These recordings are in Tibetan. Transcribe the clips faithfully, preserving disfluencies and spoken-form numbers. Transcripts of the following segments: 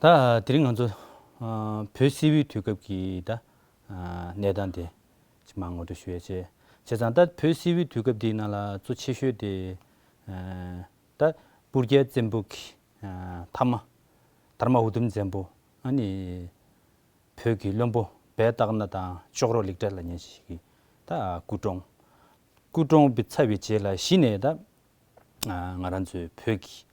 ད་དེ་རིང་ང་ཚོ་ཨ་བོད་སིལ་བུའི་དུས་སྐབས་ཀྱི་ད་ཨ་གནས་སྟངས་དེ་ཅིག་མར་ངོ་སྤྲོད་ཞུ་ཡ་བྱས། བྱས་ཙང་ད་བོད་སིལ་བུའི་དུས་སྐབས་འདིའི་ནང་ལ་གཙོ་ཆེ་ཤོས་དེ་ཨ་ད་སྤུར་རྒྱལ་བཙན་པོ་གི་ཨ་མཐའ་མ་དྷརྨ་ཨུ་དུམ་བཙན་པོ། ཨ་ནི་བོད་ཀྱི་བློན་པོ་བེ་སྟག་ན་དང་ཅོག་རོ་ལེགས་གྲགས་ལབ་མཁན་ཞིག་གི་ད་སྐུ་གྲོངས། སྐུ་གྲོངས་པའི་ཚར་བའི་རྗེས་ལ་གཞི་ནས་ད་ང་རང་ཚོའི་བོད་ཀྱི་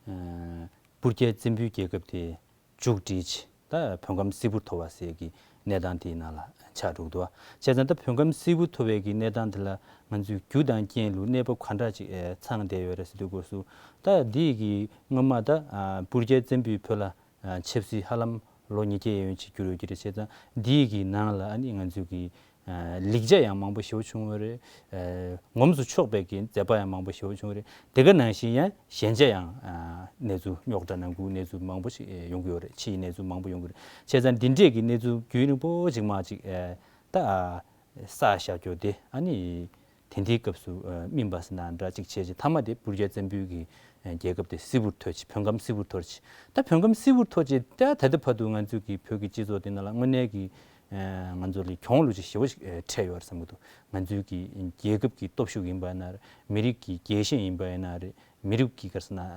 ཨ་སྤུར་རྒྱལ་བཙན་པོའི་རྒྱལ་ཁབ་དེ་མཇུག་བསྒྲིལ་རྗེས་ད་བོད་ཁམས་སིལ་བུར་འཐོར་བ་ཟེར་གྱི་གནས་སྟངས་དེའི་ནང་ལ་ཆགས་འགྲོ་གི་འདུག་བ། བྱས་ཙང་ད་བོད་ཁམས་སིལ་བུར་འཐོར་བའི་གི་གནས་སྟངས་དེ་ལ་ང་ཚོས་རྒྱུ་དང་རྐྱེན་ལུགས་གནས་བབ་ག་འདྲ་ཅིག་ཨེ་ཚང་བསྡད་ཡོད་རེད་ཟེར་དུས་སྐབས་སུ། ད་འདི་གི་སྔོན་མ་ད་ཨ་སྤུར་རྒྱལ་བཙན་པོས་བོད་ལ་ཨ་ཆབ་སྲིད་ཧ་ལམ་ལོ་ཉིས་བརྒྱ་ཡན་ཡོད་ཅིག་བསྒྱུར་ཡོད་ཀྱི་རེད། བྱས་ཙང་འདིའི་གི་ནང་ལ་ཨ་ནི་ང་ཚོས་གི་ཨ་ལེགས་ཆ་ཡང་མང་པོ་ཞེ་པོ་བྱུང་བ་རེད། ཨ་ངོམས་སུ་ཆོག་པའི་གི་མཛད་པ་ཡང་མང་པོ་ཞེ་པོ་བྱུང་བ་རེད། དེ་ག་ནང་བཞིན་ཡང་ཞན་ཆ་ཡང་ཨ་གནས་ཚུལ་རྙོག་དྲ་ནང་ཁུལ་གནས་ཚུལ་མང་པོ་ཞིག་ཨེ་ཡོང་གི་ཡོད་རེད། ཕྱིའི་གནས་ཚུལ་མང་པོ་ཡོང་གི་རེད། བྱས་ཙང་འདི་འདྲས་ཀྱི་གནས་ཚུལ་རྒྱུན་རིང་པོ་ཅིག་མ་ཅིག་ཨེ་ད་ཨ་བསགས་བཞག་རྒྱུ་དེ་ཨ་ནི་དེ་འདིའི་སྐབས་སུ་ཨ་སྨིན་པ་ཟེར་ན་འདྲ་ཅིག་བྱས་རྗེས་མཐའ་མ་དེ་སྤུར་རྒྱལ་བཙན་པོའི་གི་ཨ་རྒྱལ་ཁབ་དེ་སིལ་བུར་འཐོར་ཅིག་བོད་ཁམས་སིལ་བུར་འཐོར་ཅིག་ད་བོད་ཁམས་སིལ་བུར་འཐོར་ཅིག་ད་ད་ལྟ་བར་དུ་ང་ཚོའི་གི་བོད་ཀྱི་སྤྱི་ཚོགས་དེ་ནང་ལ་དངོས་གནས་ཀྱི་ཨ་ང་ཚོ་ལ་གྱོང་ལོ་ཅིག་ཞེ་པོ་ཞིག་ཨེ་འཕྲད་ཡོད་རེད་བསམ་གྱི་འདུག་ང་ཚོའི་གི་རྒྱལ་ཁབ་ཀྱི་སྟོབས་ཤུགས་ཡིན་པ་ཡིན་ན་རེད། མི་རིགས་ཀྱི་རྒྱལ་ཞེན་ཡིན་པ་ཡིན་ན་རེད། མི་རིགས་ཀྱི་ག་རེ་ཟེར་ན་ཨ་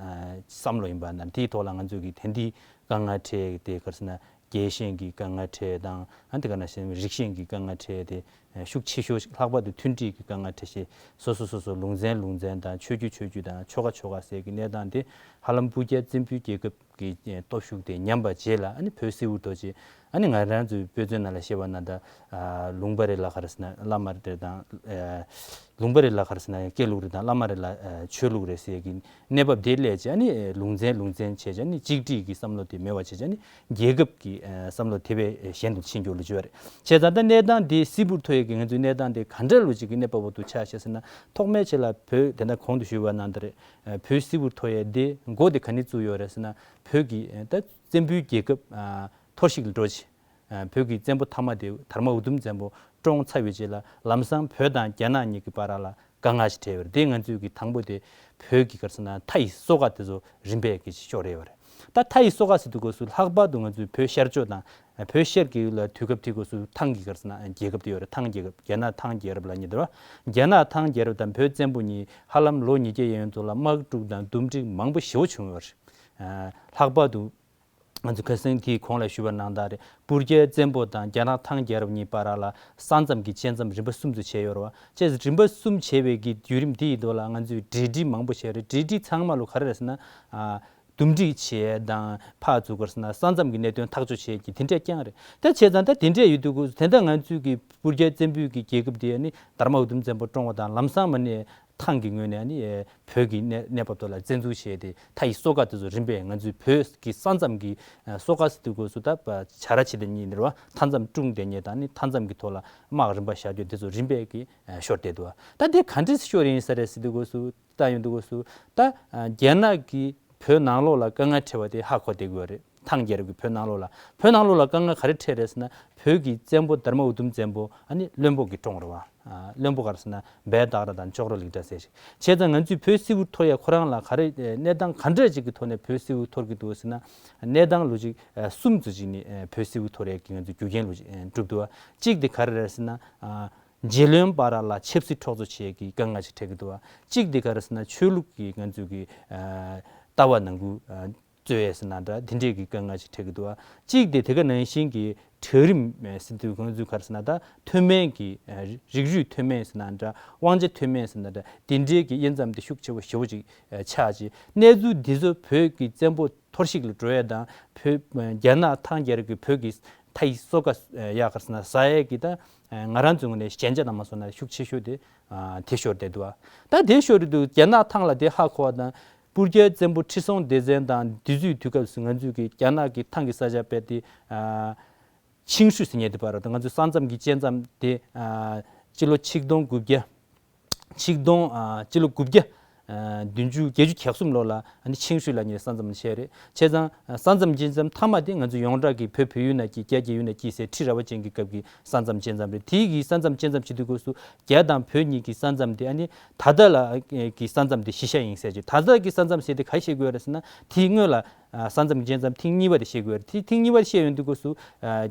བསམ་བློ་ཡིན་པ་ཡིན་ན་རེད། དེའི་ཐོག་ལ་ང་ཚོས་གི་དེ་འདྲའི་དཀའ་ངལ་འཕྲད་དེ་ག་རེ་ཟེར་ན་རྒྱལ་ཞེན་གྱི་དཀའ་ངལ་འཕྲད་དང་ཨ་དེ་ག་ནང་བཞིན་རིགས་ཞེན་གྱི་དཀའ་ངལ་འཕྲད་དེ་ཤུགས་ཆེ་ཤོས་ཤིག་ལྷག་པར་དུ་མཐུན་སྒྲིལ་གྱི་དཀའ་ངལ་འཕྲད་བྱས་སོ་སོ་སོ་སོ་ལུང་ཚན་ལུང་ཚན་དང་ཆོས་བརྒྱུད་ཆོས་བརྒྱུད་དང་ཆོལ་ཁ་ཆོལ་ཁ་ཟེར་གྱི་གནས་སྟངས་དེ་ཧ་ལམ་སྤུར་རྒྱལ་བཙན་པོའི་རྒྱལ་ཁབ་ཀྱི་སྟོབས་ཤུགས་དེ་ཉམས་པ་རྗེས་ལ་ཨ་ནི་བོད་སིལ་བུར་འཐོར་རྗེས་ཨ་ནི་ང་རང་ཚོའི་དཔེ་མཚོན་ནང་ལ་བཤད་པ་ན་ད་ཨ་ལུང་པ་རེ་ལ་ག་རེ་ཟེར་ན་བླ་མ་རེ་དང་ཨ་ལུང་པ་རེ་ལ་ག་རེ་ཟེར་ན་སྐྱེས་ལུགས་རེ་དང་བླ་མ་རེ་ལ་ཨ་ཆོས་ལུགས་རེ་ཟེར་གྱི་གནས་བབ་དེ་སླེབས་རྗེས་ཨ་ནི་ལུང་ཚན་ལུང་ཚན་བྱས་རྗེས་ཨ་ནི་གཅིག་སྒྲིལ་གྱི་བསམ་བློ་དེ་མེད་པ་བྱས་རྗེས་ཨ་ནི་རྒྱལ་ཁབ་ཀྱི་ཨ་བསམ་བློ་དེ་བས་གཞན་དུ་ཕྱིན་འགྱུར་ལ་བརྗོད་པ་རེད། བྱས་ཙང་ད་གནས་སྟངས་དེ་སིལ་བུར་འཐོར་ཡས་ཀྱི་ང་ཚོའི་གནས་སྟངས་དེ་ག་འདྲ་ལོ་ཅིག་གི་གནས་བབ་ཏུ་ཆགས་ཤག་ཟེར་ན་ཐོག་མའི་ཆེད་ལ་བོད་དེ་འདྲ་གོང་དུ་ཞུས་པ་ནང་ལྟར་ཨ་བོད་སིལ་བུར་འཐོར་ཡས་དེ་འགོ་དེ་ག་ནས་བཙུགས་ཡོད་རེད་ཟེར་ན། བོད་ཀྱི་ཨ་ད་བཙན་པོའི་རྒྱལ་ཁབ་ཨ་འཐོར་ཞིག་ལ་འགྲོ་ཆེད་ཨ་བོད་ཀྱི་བཙན་པོ་མཐའ་མ་དེ་དྷརྨ་ཨུ་དུམ་བཙན་པོ་བཀྲོངས་ཚར་བའི་རྗེས་ལ་ལམ་སང་བོད་དང་རྒྱ་ནག་གཉིས་ཀྱི་བར་ལ་དཀའ་ངལ་ཞིག་འཕྲད་ཡོད་རེད། དེ་ང་ཚོས་ཀྱི་དང་པོ་དེ་བོད་ཀྱི་ག་རེ་ཟེར་ན་མཐའ་ཡི་སོ་ཁ་དེ་ཚོ་རིམ་པས་ཀྱི་ཤོར་ཡོད་རེད། ད་མཐའ་ཡི་སོ་ཁ་ཟེར་དུས་སྐབས་སུ་ལྷག་པར་དུ་ང་ཚོའི་བོད་ཤར་ཕྱོགས་དང་བོད་ཤར་གྱི་ལ་དུས་སྐབས་དེའི་སྐབས་སུ་ཐང་གི་ག་རེ་ཟེར་ན་རྒྱལ་ཁབ་དེ་ཡོད་རེད། ཐང་རྒྱལ་ཁབ་རྒྱ་ནག་ཐང་རྒྱལ་རབས་ལབ་མཁན་དེ་རེད་བ། རྒྱ་ནག་ཐང་རྒྱལ་རབས་དང་བོད་བཙན་པོ་གཉིས་ཧ་ལམ་ལོ་ཉིས་བརྒྱ་ཡན་ཡོད་ལ་དམག་འཁྲུག་དང་འདུམ་འགྲིག་མང་པོ་ཞེ་པོ་བྱུང་ཡོད་རེད། ལྷག་པར་དུ་ང་ཚོ་ཁ་སང་དེའི་གོང་ལ་ཞུས་པ་ནང་ལྟར་རེད། སྤུར་རྒྱལ་བཙན་པོ་དང་རྒྱ་ནག་ཐང་རྒྱལ་རབས་གཉིས་བར་ལ་ས་མཚམས་ཀྱི་བཅད་མཚམས་རིམ་པ་གསུམ་དུ་ཕྱེ་ཡོད་རེད་བ། བཅད་རིམ་པ་གསུམ་ཕྱེ་བའི་གི་བརྒྱུད་རིམ་དེ་ཡི་ཐོག་ལ་ང་ཚོས་འབྲེལ་འདྲིས་མང་པོ་བྱས་རེད། འབྲེལ་འདྲིས་ཚང་མ་ལོ་ག་རེ་རེད་ཟེར་ན། ཨ་འདུམ་འགྲིག་བྱས་དང་ཕར་ཚུར་ག་རེ་ཟེར་ན་ས་མཚམས་ཀྱི་གནད་དོན་ཐག་གཅོད་བྱས་ཀྱི་དེ་འདྲས་རྐྱང་རེད། ད་བྱས་ཙང་ད་དེ་འདྲས་ཡོད་དུས་དེ་འདྲ་ང་ཚོས་ཀྱི་སྤུར་རྒྱལ་བཙན་པོའི་གི་རྒྱལ་ཁབ་དེ་ནི་དྷརྨ་ཨུ་དུམ་བཙན་པོ་བཀྲོངས་པ་དང་ལམ་སང་མ་ནས་ཐང་གི་ངོས་ནས་ནི་ཨེ་བོད་ཀྱི་གནས་གནས་བབ་ཐོག་ལ་བཙན་འཛུལ་བྱས་ཏེ་མཐའ་ཡི་སོ་ཁ་དེ་ཚོ་རིམ་པས་ང་ཚོའི་བོད་ཀྱི་ས་མཚམས་ཀྱི་ཨ་སོ་ཁ་ཟེར་དུས་སྐབས་སུ་ད་བྱ་ར་བྱེད་དེ་ཉིད་རེད་བ། མཐའ་མཚམས་སྲུང་དེ་ཉིད་དང་ནི་མཐའ་མཚམས་ཀྱི་ཐོག་ལ་དམག་རིམ་པ་བཞག་རྒྱུ་དེ་ཚོ་རིམ་པས་ཀྱི་ཨ་ཤོར་བསྡད་འདུག་ད་དེ་ག་འདྲས་ཤོར་ཡིན་ས་རེད་ཟེར་དུས་སྐབས་སུ་ད་ཡོང་དུས་སྐབས་སུ་ད་ཨ་རྒྱ་ནག་གིས་བོད་ནང་ལོགས་ལ་དཀའ་ངལ་འཕྲད་པ་དེ་ཧ་གོ་བསྡད་ཀྱི་ཡོད་རེད། ཐང་རྒྱལ་རབས་ཀྱིས་བོད་ནང་ལོགས་ལ་བོད་ནང་ལོགས་ལ་དཀའ་ངལ་ག་རེ་འཕྲད་རེད་ཟེར་ན། བོད་ཀྱི་བཙན་པོ་དྷརྨ་ཨུ་དུམ་བཙན་པོ་ཨ་ནི་བློན་པོ་གིས་བཀྲོངས་རེད་བ། ཨ་བློན་པོ་ག་རེ་ཟེར་ན་བེ་སྟག་ར་དང་ཅོག་རོ་ལེགས་གྲགས་ཟེར་ཞིག་བྱས་ཙང་ང་ཚོས་བོད་སིལ་བུར་འཐོར་ཡ་ཁོ་རང་ལ་ག་རེ་ཨེ་གནས་སྟངས་ག་འདྲ་ཅིག་གི་ཐོག་ནས་བོད་སིལ་བུར་འཐོར་གྱི་འདུག་ཟེར་ན། གནས་སྟངས་ལོ་ཅིག་ཨེ་གསུམ་ཙམ་ཅིག་ནས་ཨེ་བོད་སིལ་བུར་འཐོར་ཡ་གི་ང་ཚོས་རྒྱུ་རྐྱེན་ལོ་ཅིག་ཨེ་གྲུབ་འདུག་བ། གཅིག་དེ་ག་རེ་རེད་ཟེར་ན། ཨ་རྗེ་བློན་བར་ལ་ཆབ་སྲིད་འཕྲོག་རྩོད་བྱེད་ཀྱི་དཀའ་ངལ་ཅིག་འཕྲད་ཀྱི་འདུག་བ། གཅིག་དེ་ག་རེ་ཟེར་ན་ཆོས་ལུགས་ཀྱི་ང་ཚོས་ཀྱི་ཨ་ལྟ་བ་ནང་ཁུལ་ཨ་རྩོད་ཡས་ཟེར་ན་འདྲ་དེ་འདྲས་ཀྱི་དཀའ་ངལ་ཅིག་འཕྲད་ཀྱི་འདུག་བ། གཅིག་དེ་དེ་ག་ནང་བཞིན་གྱི་གྲལ་རིམ་ཟེར་དུས་ང་ཚོས་ག་རེ་ཟེར་ན་ད་མཐོ་དམན་གྱི་ཨ་རིགས་རུས་མཐོ་དམན་ཟེར་ན་འདྲ་དབང་ཆ་མཐོ་དམན་ཟེར་ན་འདྲ་དེ་འདྲས་ཀྱི་དབྱེ་མཚམས་དེ་ཤུགས་ཆེ་བོ་ཞེ་བོ་ཅིག་ཨ་ཆགས་ཅིག་གནས་ཚུལ་འདི་ཚོ་བོད་ཀྱི་བཙན་པོ་འཐོར་ཞིག་ལ་འགྲོ་ཡས་དང་བོད་རྒྱ་ནག་ཐང་རྒྱལ་རབས་ཀྱི་བོད་ཀྱི་མཐའ་ཡི་སོ་ཁ་ཡག་གར་སོང་ན་ཟ་ཡས་ཀྱི་ད་ང་རང་ཚོའི་ངོས་ནས་ཞན་ཆ་དང་མ་སོང་ན་ཤུགས་ཆེ་ཤོས་དེ་དེ་ཤོར་བསྡད་འདུག་ད་དེ་ཤོར་དུས་རྒྱ་ནག་ཐང་ལ་དེ་ཧ་གོ་བ་དང་སྤུར་རྒྱལ་བཙན་པོ་ཁྲི་སྲོང་ལྡེ་བཙན་དང་དེ་ཚོའི་དུས་སྐབས་སུ་ང་ཚོས་ཀྱི་རྒྱ་ནག་གི་ཐང་གི་ས་ཆ་དཔེ་དེ་ཆིང་ཧྲུའུ་ཟེར་མཁན་དེ་བར་དུ་ང་ཚོའི་ས་མཚམས་ཀྱི་བཅད་མཚམས་དེ་སྤྱི་ལོ་ཆིག་སྟོང་དགུ་བརྒྱ། ཆིག་སྟོང་ཨ་སྤྱི་ལོ་དགུ་བརྒྱ་ བདུན་ཅུ་བརྒྱད་ཅུ་གྱ་གསུམ་ལོ་ལ་ཨ་ནི་ཆིང་ཧྲུའེ་ལབ་མཁན་ས་མཚམས་བྱས་རེད། བྱས་ཙང་ས་མཚམས་བཅད་མཚམས་མཐའ་མ་དེ་ང་ཚོ་ཡོངས་གྲགས་ཀྱི་བོད་བལ་ཡུལ་ནང་སྐྱིད་རྒྱ་རྒྱལ་ཡུལ་ནང་སྐྱིད་ཟེར་ཁྲི་རལ་པ་ཅན་གྱི་སྐབས་ཀྱི་ས་མཚམས་བཅད་མཚམས་རེད། དེའི་གི་ས་མཚམས་བཅད་མཚམས་བྱེད་དུས་སྐབས་སུ་རྒྱ་དང་བོད་གཉིས་ཀྱི་ས་མཚམས་དེ་ཨ་ནི་ད་ལྟ་ལ་གི་ས་མཚམས་དེ་གཞི་བཞག་ཡིན་ཟེར་གྱི། ད་ལྟ་གི་ས་མཚམས་ཟེར་དེ་ག་རེ་བཤད་དགོས་རེད་ཟེར་ན། དེའི་སྔོན་ལ་ས་མཚམས་བཅད་མཚམས་ཐེངས་གཉིས་པ་དེ་བཤད་དགོས་རེད། དེ་ཐེངས་གཉིས་པ་དེ་བཤད་ཡོང་དུས་སྐབས་སུ་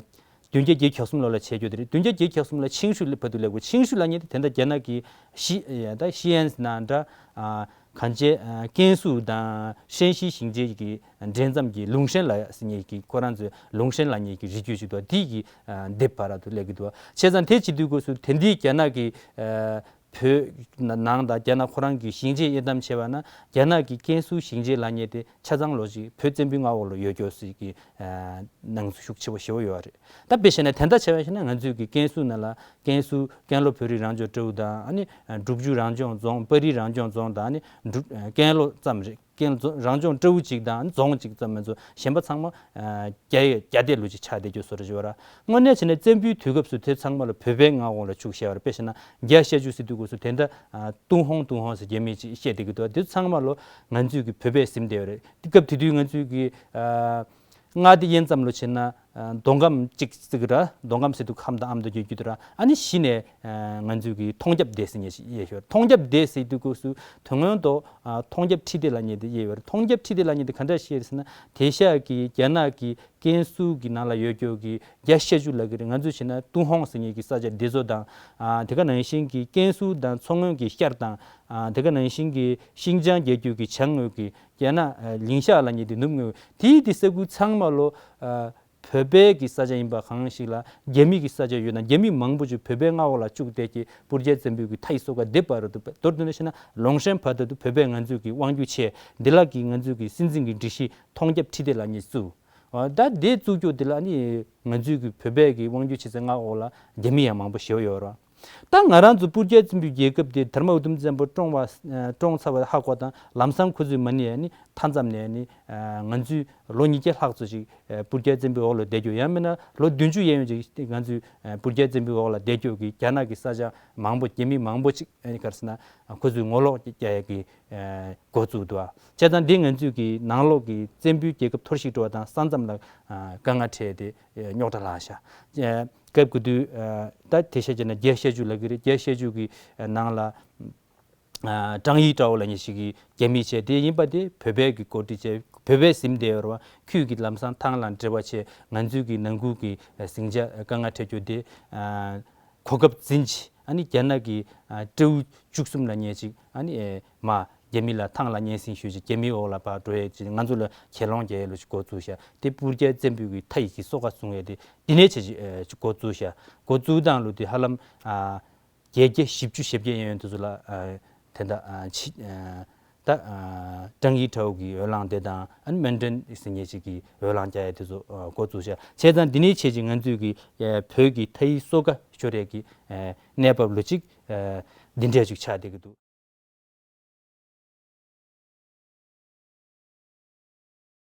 བདུན་བརྒྱ་བརྒྱད་ཅུ་གྱ་གསུམ་ལོ་ལ་བྱས་རྒྱུ་དེ་རེད། བདུན་བརྒྱ་བརྒྱད་ཅུ་གྱ་གསུམ་ལ་ཆིང་ཧྲུའེ་ལ་བར་དུ་སླེབས་དགོས། ཆིང་ཧྲུའེ་ལབ་མཁན་དེ་ད་ལྟ་རྒྱ་ནག་གི་ཞི་ད་ཞི་ཨན་ནང་འདྲ་གངས་ཅན་ཀན་སུའུ་དང་ཧྲན་ཞི་ཞིང་ཆེན་གྱི་འདྲེས་མཚམས་ཀྱི་ལུང་ཧྲན་ལབ་ཟེར་མཁན་གྱི་ཁོ་རང་ཚོའི་ལུང་ཧྲན་ལབ་མཁན་གྱི་རི་རྒྱུད་ཅིག་འདུག་དེ་གི་ལྡེབས་བར་དུ་སླེབས་ཀྱི་འདུག་བྱས་ཙང་དེ་བྱེད་དུས་སྐབས་སུ་དེ་འདྲའི་རྒྱ་ནག་གི་བོད་ནང་དང་རྒྱ་ནག་ཁོ་རང་གི་ཞིང་ཆེན་དབྱེ་གཏམ་བྱས་པ་ན། རྒྱ་ནག་གི་ཀན་སུའུ་ཞིང་ཆེན་ལབ་མཁན་དེ་ཆ་ཚང་ལོ་ཅིག་བོད་བཙན་པོའི་མངའ་འོག་ལ་ཡོད་རྒྱུ་ཟེར་གྱི་སྣང་ཚུལ་ཤུགས་ཆེ་པོ་ཞེ་པོ་ཡོད་རེད། ད་དཔེ་བཞག་ན་དེ་འདྲ་བྱས་པ་ཞིག་ན་ང་ཚོའི་གི་ཀན་སུའུ་ནང་ལ་ཀན་སུའུ་ཀན་ལྷོ་བོད་རིགས་རང་སྐྱོང་ལྟེ་བ་དང་། ཨ་ནི་འབྲུག་ཆུ་རང་སྐྱོང་རྫོང་། སྤ་རི་རང་སྐྱོང་རྫོང་དང་། ཨ་ནི་འབྲུག་ཀན་ལྷོ་ཙམ་རེད། ཀན་ལྷོ་རང་སྐྱོང་ལྟེ་བ་གཅིག་དང་རྫོང་གཅིག་ཙམ་མ་གཏོགས་གཞན་པ་ཚང་མ་རྒྱ་ཡི་རྒྱ་སྡེ་ལོ་ཅིག་ཆགས་བསྡད་རྒྱུ་བཟོ་འདྲ་ཅིག་ཡོད་ར། དངོས་གནས་བྱས་ན་བཙན་པོའི་དུས་སྐབས་སུ་དེ་ཚང་མ་ལ་བོད་པའི་མངའ་འོག་ལ་བཅུག་བཞག་པ་རེད། དཔེ་བཞག་ན་རྒྱ་བཤད་རྒྱུ་ཟེར་དུས་སྐབས་སུ་དེ་འདྲ་ཏུན་ཧོང་ཏུན་ཧོང་ཟེར་རྒྱ་མིས་ཅིག་བཤད་བསྡད་ཀྱི་འདུག་དེ་ཚང་མ་ལོ་ང་ཚོས་ཀྱི་བོད་པས་ཟིན་བསྡད་པ་རེད། དེ་སྐབས་དེ་དུས་ང་ཚོས་ཀྱི་མངའ་སྡེ་དབྱེ་མཚམས་ལོ་བྱས་ན། མདོ་ཁམས་གཅིག་བརྩི་གི་ར། མདོ་ཁམས་ཟེར་དུས་ཁམས་དང་ཨ་མདོ་རྒྱུད་རྒྱུད་དུ་ར། ཨ་ནི་གཞི་ནས་ང་ཚོས་ཀྱི་ཐོང་རྒྱབ་སྡེ་ཟེར་མཁན་ཞིག་དབྱེ་ཞོར། ཐོང་རྒྱབ་སྡེ་ཟེར་དུས་སྐབས་སུ་དོན་དངོས་ཐོག་ཐོང་རྒྱབ་ཁྲི་སྡེ་ལབ་མཁན་དེ་དབྱེ་བ་རེད། ཐོང་རྒྱབ་ཁྲི་སྡེ་ལབ་མཁན་དེ་ག་འདྲ་ཞིག་རེད་ཟེར་ན། དེང་སང་གི་རྒྱ་ནག་གི་ཀན་སུའུ་གི་ནང་ལ་ཡོད་རྒྱུ་གི་རྒྱ་བཤད་རྒྱུ་ལབ་ཀྱི་རེད། ང་ཚོས་བྱས་ན་ཏུན་ཧོང་ཟེར་མཁན་གྱི་ས་ཆ་འདི་ཚོ་དང་། དེ་ག་ནང་བཞིན་གྱི་ཀན་སུའུ་དང་མཚོ་སྔོན་གྱི་ཤར་དང་། དེ་ག་ནང་བཞིན་གྱི་ཤིན་ཅང་རྒྱལ་རྒྱུད་ཀྱི་བྱང་ངོས་ཀྱི་རྒྱ་ནག་ལིང་ཤ་ལབ་མཁན་དེ་ནུབ་ངོས། དེའི་དེ་ས་ཁུལ་ཚང་མ་ལོ་བོད་པའི་གི་ས་ཆ་ཡིན་པ་གང་ཞིག་ལ་རྒྱ་མི་གི་ས་ཆ་ཡོད་ན། རྒྱ་མི་མང་པོ་ཅིག་བོད་པའི་མངའ་འོག་ལ་བཅུག་བསྡད་ཀྱི་སྤུར་རྒྱལ་བཙན་པོའི་གི་མཐའ་ཡི་སོ་ཁ་འདི་བར་དུ། མདོར་བསྡུས་ན་བཤད་ན་ལུང་ཧྲན་བར་དུ་བོད་པས་ང་ཚོའི་གི་དབང་སྒྱུར་བྱས། འདི་ལ་གི་ང་ཚོའི་གི་སྲིད་འཛིན་གི་སྒྲིག་གཞི་ཐོང་རྒྱབ་ཁྲི་སྡེ་ལབ་མཁན་བཙུགས། ད་དེ་བཙུགས་རྒྱུ་འདི་ལ་ནི་ང་ཚོའི་གི་བོད་པའི་གི་དབང་སྒྱུར་བྱེད་སའི་མངའ་འོག་ལ་རྒྱ་མི་ཡང་མང་པོ་ཞེ་པོ་ཡོད་རེད། ད་ང་རང་ཚོ་སྤུར་རྒྱལ་བཙན་པོའི་རྒྱལ་ཁབ་དེ་དྷརྨ་ཨུ་དུམ་བཙན་པོ་བཀྲོངས་པ། བཀྲོངས་ཚར་བ་ཧ་གོ་དང་། ལམ་སང་ཁོ་ཚོས་མ་ཎི་ནི་མཐའ་མཚམས་ནས་ནི་ང་ཚོས་ལོ་ཉིས་བརྒྱ་ལྷག་ཙམ་ཞིག་སྤུར་རྒྱལ་བཙན་པོའི་འོག་ལ་བསྡད་རྒྱུ། ཡང་མིན་ན་ལོ་བདུན་ཅུ་གཡས་གཡོན་ཅིག་ང་ཚོས་སྤུར་རྒྱལ་བཙན་པོའི་འོག་ལ་བསྡད་རྒྱུ་གི་རྒྱ་ནག་གི་ས་ཆ་མང་པོ། རྒྱ་མི་མང་པོ་ཅིག་ག་རེ་ཟེར་ན་ཁོ་ཚོས་ངོ་ལོག་རྒྱག་ཡ་གི་འགོ་བཙུགས་འདུག་བྱས་ཙང་འདི་ང་ཚོས་ཀྱི་ནང་ལོགས་ཀྱི་བཙན་པོའི་རྒྱལ་ཁབ་འཐོར་ཞིག་འགྲོ་བ་དང་ས་མཚམས་ལ་དཀའ་ངལ་འཕྲད་དེ་རྙོག་དྲ་ལངས་ཤག་སྐབས་དགུ་དུས་ད་དེ་ཤ་བྱས་ན་རྒྱལ་བཤད་རྒྱུད་ལབ་ཀྱི་རེད། རྒྱལ་བཤད་རྒྱུད་ཀྱི་ནང་ལ་ཀྲང་ཡི་ཀྲའོ་ལབ་མཁན་ཞིག་གིས་རྒྱ་མིས་བྱས། དེ་ཡིན་པ་དེ་བོད་པས་ཀྱི་གོ་སྒྲིག་བྱས། བོད་པས་ཟིན་བསྡད་ཡོད་རེད་བ། ཁོས་ཀྱི་ལམ་སང་ཐང་ལ་འབྲེལ་བ་བྱས། ང་ཚོའི་གི་ནང་ཁུལ་གྱི་ཟིང་ཆ་དཀའ་ངལ་འཕྲད་རྒྱུ་དེ་གོ་སྐབས་འཛིན་བྱས། ཨ་ནི་རྒྱ་ནག་གི་སྤྲེའུ་བཅུ་གསུམ་ལབ་མཁན་ཞིག་ཨ་ནི་མར་རྒྱ་མི་ལ་ཐང་ལ་སྙན་སེང་ཞུས་བྱས། རྒྱ་མིའི་འོག་ལ་ཕར་འགྲོ་ཡས་ཅིག་ང་ཚོ་ལ་གྱེན་ལོག་རྒྱག་ཡས་ལོ་ཅིག་འགོ་བཙུགས་ཤག་དེ་སྤུར་རྒྱལ་བཙན་པོའི་གི་མཐའ་ཡི་གི་སོ་ཁ་སྲུང་ཡས་དེ་འདི་ནས་བྱས་ཅིག་འགོ་བཙུགས་ཤག་འགོ་བཙུགས་སྟངས་ལོ་དེ་ཧ་ལམ་བརྒྱད་བརྒྱ་བཞི་བཅུ་ཞེ་བརྒྱད་གཡས་གཡོན་དེ་ཚོ་ལ་དེ་འདྲ་ཕྱི་ད་ཀྲང་ཡི་ཀྲའོ་གི་འོས་ལངས་དེ་དང་། ཨ་ནི་མན་ཀྲན་ཟེར་མཁན་ཞིག་གི་འོས་ལངས་རྒྱག་ཡས་དེ་ཚོ་འགོ་བཙུགས་ཤག་བྱས་ཙང་འདི་ནས་བྱས་ཅིག་ང་ཚོའི་གི་བོད་ཀྱི་མཐའ་ཡི་སོ་ཁ་ཤོར་ཡས་ཀྱི་གནས་བབ་ལོ་ཅིག་འདི་འདྲས་ཅིག་ཆགས་བསྡད་ཀྱི་འདུག